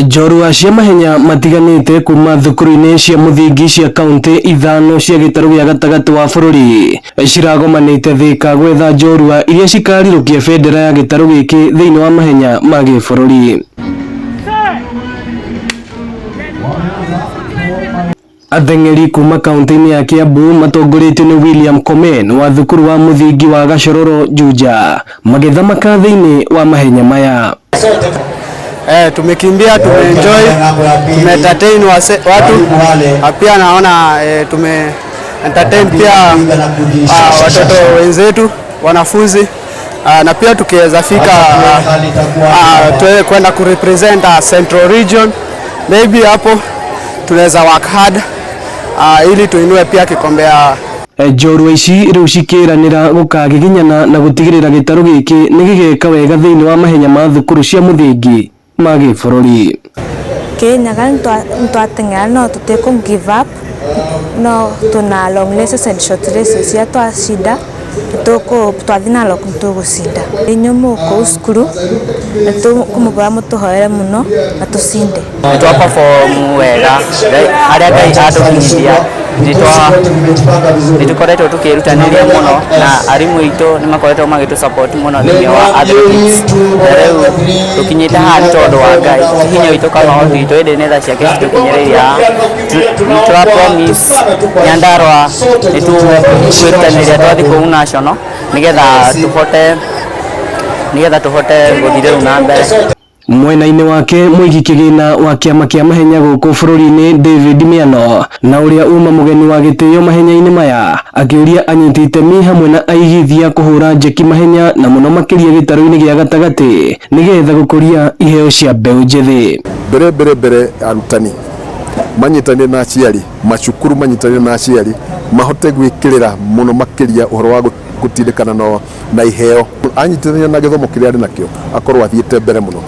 Njorua cia mahenya matiganĩte kuma thukuru-inĩ cia mũthingi cia kaunti ithano cia gĩtarũ gĩa gatagatĩ wa bũrũri ciragomanĩte Thika gwetha njorua iria cikarirũkia bendera ya gĩtarũ gĩkĩ thĩinĩ wa mahenya ma gĩbũrũri. Ateng'eri kuma kaunti-inĩ ya Kiambu matongoretio nĩ William Komen wa thukuru wa mũthingi wa Gachororo Juja magĩthamaka thĩinĩ wa mahenya maya. Tumekimbia, tumeenjoy, tumeentertain watu pia naona tume entertain pia watoto wenzetu wanafunzi, na pia tukiweza fika tuwe kwenda kurepresent Central Region, maybe hapo tunaweza work hard ili tuinue pia kikombe ya. Njorua ici rĩu cikĩranĩra gũkagiginyana na gũtigĩrĩra gĩtarũ gĩkĩ nĩ gĩgeka wega thĩinĩ wa mahenya ma thukuru cia mũthingi ma gĩbũrũri. Kirinyaga nitwateng'era no tutiku give up, no tuna long races and short races cia twacinda twathi na long nitugucinda. Inyuĩ mũkũu cukuru nĩtũkũmũhoya mũtũhoere mũno na tũcinde. Nĩ perform wega harĩa Ngai atũkinyithia. Nĩ tũkoretwo tũkĩrutanĩria mũno na arimũ aitũ nĩ makoretwo magĩtũ support mũno thĩinĩ wa athletics, na rĩu tũkinyĩte haha nĩ tondũ wa Ngai, ti hinya witũ kana ũhoti witũ, ĩndĩ nĩ tha ciake citũkinyĩrĩirie haha. Nĩ tũra promise Nyandarua nĩ tũkwĩrutanĩria twathiĩ kũu national nĩgetha tũhote gũthiĩ rĩu na mbere. Mwena-inĩ wake, mũigi kĩgĩna wa kĩama kĩa mahenya gũkũ bũrũri-inĩ David Miano, na ũrĩa uma mũgeni wa gĩtĩo mahenya-inĩ maya, akĩũria anyiti itemi hamwe na aigithia kũhũra njeki mahenya na mũno makĩria gĩtarũ-inĩ gĩa gatagatĩ nĩgetha gũkũria iheo cia mbeũ njĩthĩ. Mbere mbere mbere, arutani manyitanire na aciari, macukuru manyitanire na aciari, mahote gwikirira muno makiria uhoro wa gutindikana no na iheo anyitithania na githomo kiria ari nakio, akorwo athiite mbere muno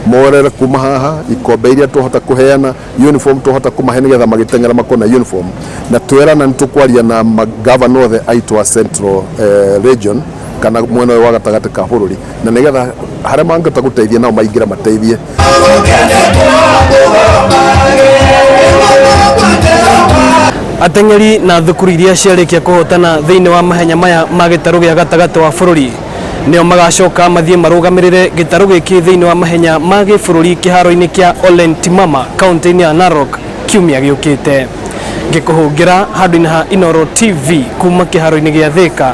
morere kuma haha ikombe iria twahota kuheana, uniform twahota kumahe nigetha magiteng'era makorwo na uniform, na twerana nĩ tũkwaria na magavana othe aitũ a Central Region kana mwena ũyũ wa gatagatĩ ka bũrũri, na nigetha harĩa mangĩhota gũteithia nao maingĩre mateithie. Ateng'eri na thukuru iria ciarĩkia kũhotana thĩinĩ wa mahenya maya ma gĩtarũ gĩa gatagatĩ wa bũrũri nĩo magacoka mathiĩ marũgamĩrĩre gĩtarũ gĩkĩ thĩinĩ wa mahenya ma gĩbũrũri kĩharo-inĩ kĩa Olen Timama kaunti-inĩ ya Narok kiumia gĩũkĩte. Ngĩkũhũngĩra handũ-inĩ ha Inooro TV kuma kĩharo-inĩ gĩa Thika,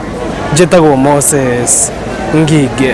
njĩtagwo Moses Ngige.